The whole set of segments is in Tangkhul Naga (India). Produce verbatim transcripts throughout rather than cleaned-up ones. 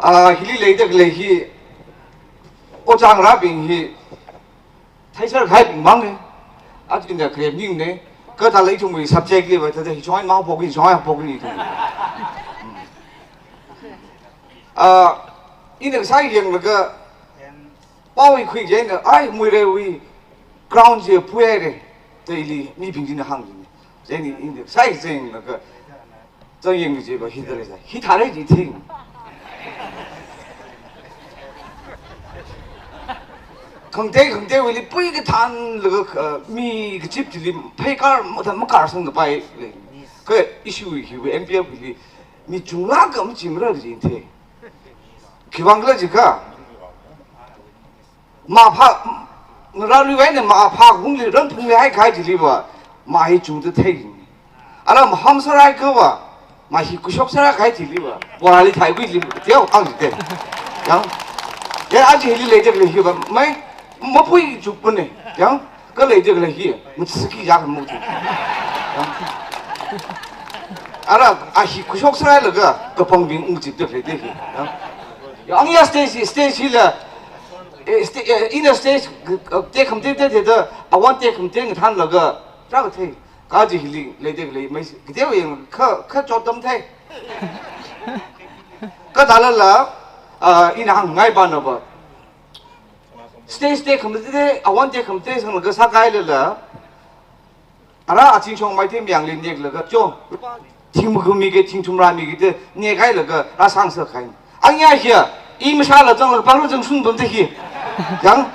Ah, hili leida khalei hi, ojā ngarābing hi, theisār kahaibing mang e. Aja ina kharep ning ne. Kathāla ithumwui subject li va, thāda hi chong ma pok ni, chong pok ni ithum. Ah, ina kasā yanglaga, pao hi khui jina, ai, Muireiwui ground chi phuihaire, da ili mibing china hāng jina. Chieina ina kasā yanglaga, zang yang ji ba hithāda lei sa. Hithāda lei ji thing. Khangatei, khangateiwuili pui kathānlaga, uh, mi kachip chili pheikar, mathā makar sangkapai lei. Kha issue hiwui M P F li mi chunglāk ka machimra ji thing. Khiwuivang khala jiakha, mapha, ngarāluiwui eina mapha hungli ran phungli haikahai chili va, ma hi chungda thei. Ala maham sārai kha va, ma hi kushok sārai kahai chili va, pora li thai kui li teo ang te. Yang, ya aja hili leida khalei hi va, mai, mapui chukpun ne. Yang, kha leida khalei hi, machiki ya mu. Yang. Ara, a hi kushok sārai laga, kapangbing ungchipda leida hi. Yang. Ya, ang ya stage, stage hila, eh, sta-, eh, ina stage, eh, tekhamatei te te da, awan tekhamatei ngathanlaga, rākathei, kaji hili leida khalei, mai, kateowui yang, kha, kha chot tam thei. Kathālala, ah, ina hāngngai pana va. Stage tekhamatei, awan tekhamatei sanglaga sākahailala, ara aching shong mai te mayangli neklaga cho. Thing makhumi ke, thing thumrā mi ke te, nekhailaga, rāsang sākahai. Anya hiya, i mashāla zanglaga, pangla zangshun pamda hi. Yang,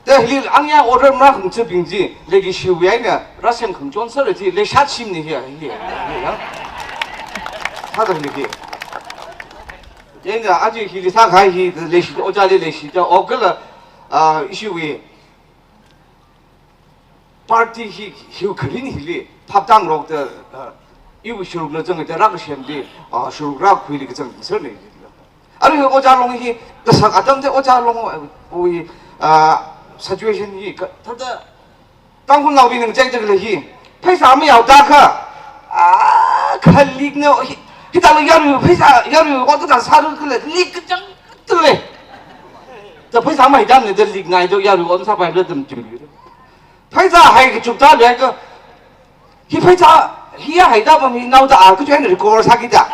te hili anya order marākhangachibing chi, leikashiwui eina, rāsem khangachon sāra chi, leishat shim ni hiya, hiya, hiya, yang. Hāda ni hi. Chieina aja hili sākahai hi, leishi, ojāli leishida, okala, ah, ishiwui, party hi, hiwui kharing hili, phaptā ngarokda, ah, iwui sharukla zangda rākasem li, ah, sharuk rākhuili kazang sāra ni. Arui ojā long hi, kasak atam te ojā long, uh, wui, ah, situation hi, ka, thāda, Tangkhulnaobing nang chai chai khalei hi, pheisā mayaoda kha, ah, khalik ne, hi, hithāla yarui, pheisā, yarui, ot kathā sāra khala, lik kachang tu le. Da pheisā mahaida ne, da lik nai do, yarui, ot sāpai le, dam chim. Pheisā hai kachukda le kha, hi pheisā, hi ya haida pam hi naoda a, kachu eina recover sākida.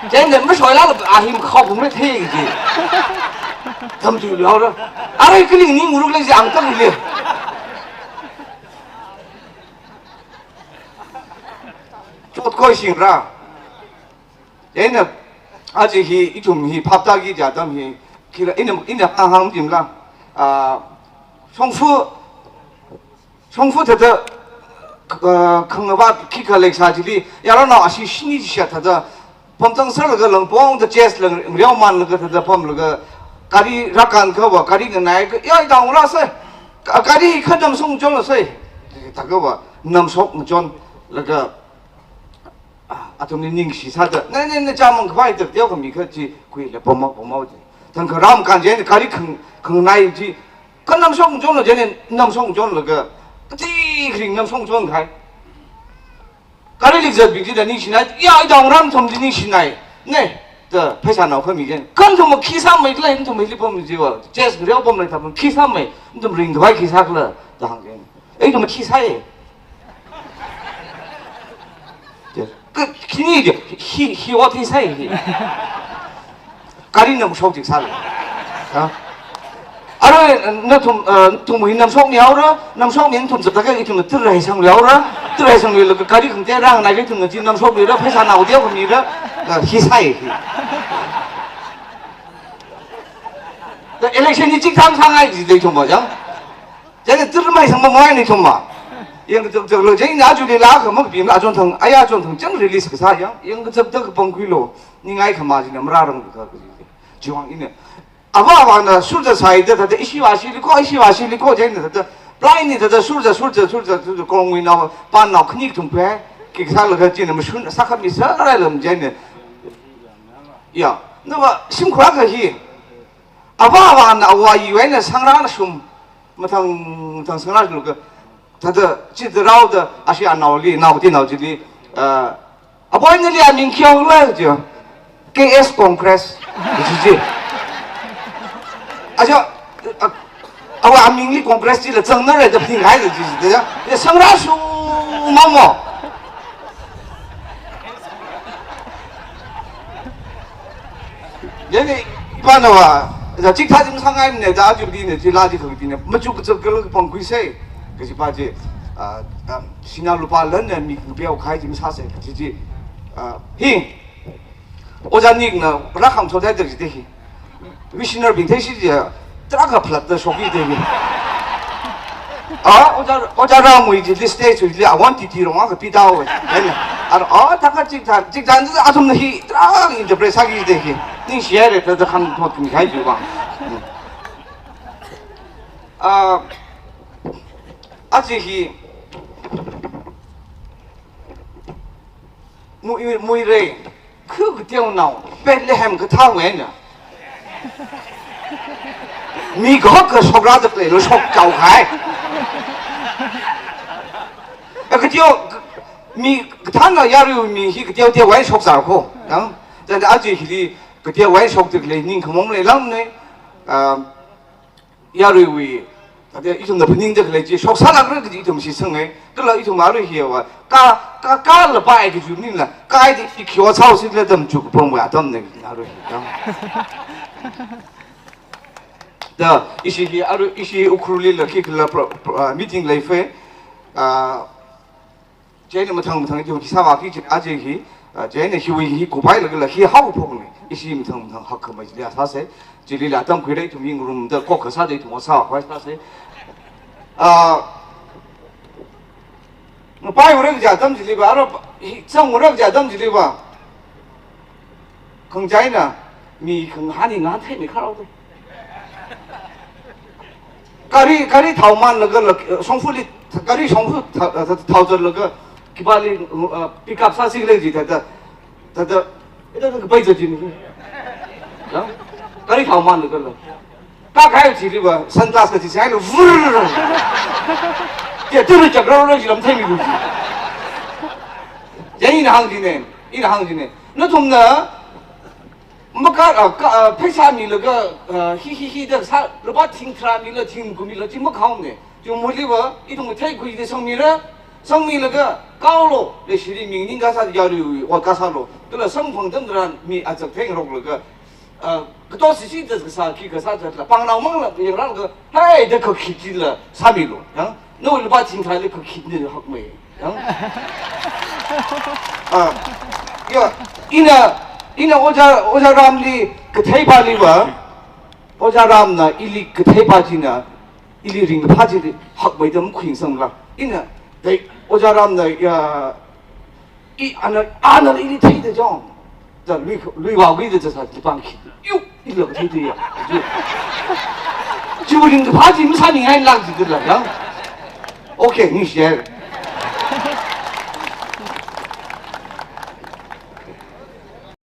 Chieina mashoila a hi makhao phung le thei ji. Dam chu liaora. Arui khaling ning ngarok le ji ang tam le. Chot koi sing ra. Chieina, aja hi, ithum hi, phaptāki ja atam hi, khila, ina, ina hāng hāng jimla, ah, shongfa, shongfa thāda, ah, khangavāt khikha leisā chili, yaronao ashi shini shisha thāda, pamtang sālaga langpong da chest lang, ngreo manlaga thāda pamlaga, gari rākān kha va, gari nganai kha, ya, ida ngarā sai, ga-, gari kha namshok chon la sai, thākha va, namshok chon laga, Ah, athumli ningshi sāda, na, na, na, chāmang khavai tak teo khami kha chi, khuila pama, pama chi. Thang kharam kan jen, gari khang, khangnai chi, kha namshok chon la jen, namshok chon laga, chi kring namshok chon khai. Gari lik zat bing chi da ningshinai, ya, ida ngarā nathum chi ningshinai, ne, da, pheisā nao khami jen. Kha nathum khi sāmei khala, nathum hili pam ji va, chest reo pam lai thapam, khi sāmei, nathum ring khavai khi sā khala, da hāng jen. Ei, nathum khi sāi. Ka, khini de, hi, hi ot hi sai hi. Gari namshok jik sāla. Ha? Arui, nathum, eh, nathum hi namshok mihaora, namshok mi nathum zataka ithum tui rai sangluihaora, tui rai sangluilaga gari khangatei rānganai ithum chi namshok mira, pheisā nao teo khamira, eh, hi sai hi. Da election ni chik tham sāngai ji de ithum va jang. Chieina tui mai sangmamai ni ithum va. Yang kachak chak lo, chieina ajuli la kha makapimla achon thang, aya achon thang chang release kasā yang, yang kachak chak kapangkhui lo, ningai khama jina mararang kha kha ji. Chiwuivang ina. Ava avāna surja sāhaida thāda ishi vāshili ko, ishi vāshili ko, chieina thāda, blind ni thāda surja, surja, surja, surja, kongwui nao, pan nao khani kathum phe, khi kasālaga chieina mashun, sākhami sārai lam chieina. Ya, na va, shimkhur akha hi. Ava avāna ava iwui eina sangrana shum, mathang, mathang sangrana shum ka, thāda, chida raoda, ashi anaoli, nao ti nao chili, ah, "Aboi nali aming khi hong lo," ji. K S Congress, kaji chi. Aja, a, awa amingli Congress chila zangnara da phaninghai da chi, da, da, sangra su mamo. Yeni, ipana wa, da chithā chi masāngaimana da aja bingna, chila chi khangateina. Machuk kachuk kala kapangkhuisa, kaji pa chi, a, a, sinā lupā lan na mi kapeokahai chi masāsa, kaji chi, a, hi. Ojā Nikna rākhangachon thāda jida hi. Missionary bing theishi jiakha tarākha phalatta shokki da hi. A, Ojā, Ojā Ramwui chili stage chili awan titi rong akha pida o. Aina, a, a, thākha chithā, chithā athumna hi tarākha interpret sāki da hi. Ningshihaira thāda khangachon kahai chiwui vang. Hmm. A, aja hi, Mui, Muirei, khu kateonao, Bethlehem kathāwui eina. Mi kahak kashok rāda khalei lo shokchao kahai. A kateo, mi kathānao yaruiwui mi hi kateoteowui eina shokzāra kho. Yang, chieina aja hili kateowui eina shokda khalei ningkhamaong leilākmana. Ah, yaruiwui, ade ithumna phaningda khalei chi, shoksālākra kaji ithum shitsanga, kala ithum arui hiva, ka, ka, kala pai kaji maningla, kaida khi kyo sao sila dam chu kapam wa atam ne arui. Da, ishi hi, arui, ishi Ukhrulli la khikhala pro-, pro-, ah, meeting leifa, ah, Chieina mathang mathang ithum khi sāvāki chi aja hi, ah, chieina hiwui hi kuphailaga la hi haophokna. Ishi mathang mathang hakkhamei chili sāsa. Chilila atam khuira ithum yingrumda kok kasāda ithum sāvākhavai sāsa. Ah, ngapai ura kaja atam chiliva, ara hi chang ura kaja atam chiliva. Khangachei eina, mi khangahān hi ngahānthei mi kharao de. Gari, gari thao manlaga la, shongfali, gari shongfa tha-, tha-, thao zatlaga, khipāli, uh, pick up sāsi khala ji thāda, thāda, ida kapai zat jin. Ya? Gari thao manlaga la. Kakahai chiliva, sunglass kaji sāhaila, vur. Te, turu chak rau rau jilam thei mi lu ji. Ya, ina hāng jina, ina hāng jina. Nathumna, maka, ah, ka, ah, pheisā milaga, ah, hi, hi, hi da sā, lupā thing tharā mila, thing kum mila, chi makhaomana. Chi muliva, ithum theikhuida sangmira, sangmilaga, kaolo, leishili mi ningkasā yaruiwui ot kasālo. Kala samphang atam tharan mi achak theingaroklaga, ah, kato sisi da kasā, khi kasā zatla, pangnao mangla, yangrālaga, hai, da kakhit chila, sāmilo. Ya? Nawui lupā thing tharāli kakhit ni hakmei. Yang? Ah, ya, ina, ina Ojā, Ojā Ramli kathei pāliva, Ojā Ramna ili kathei pā china, ili ringphā chili hakmei da makhuisanglā. Ina, dai, Ojā Ramna, ya, i, ana, ana ili theida chong. Da lui, lui vāwui da sā, lipang khi. Yu, ila kathei da ya. Chiwui ringphā chi masāmingailāk jida la, yang? Okay, ningshiya.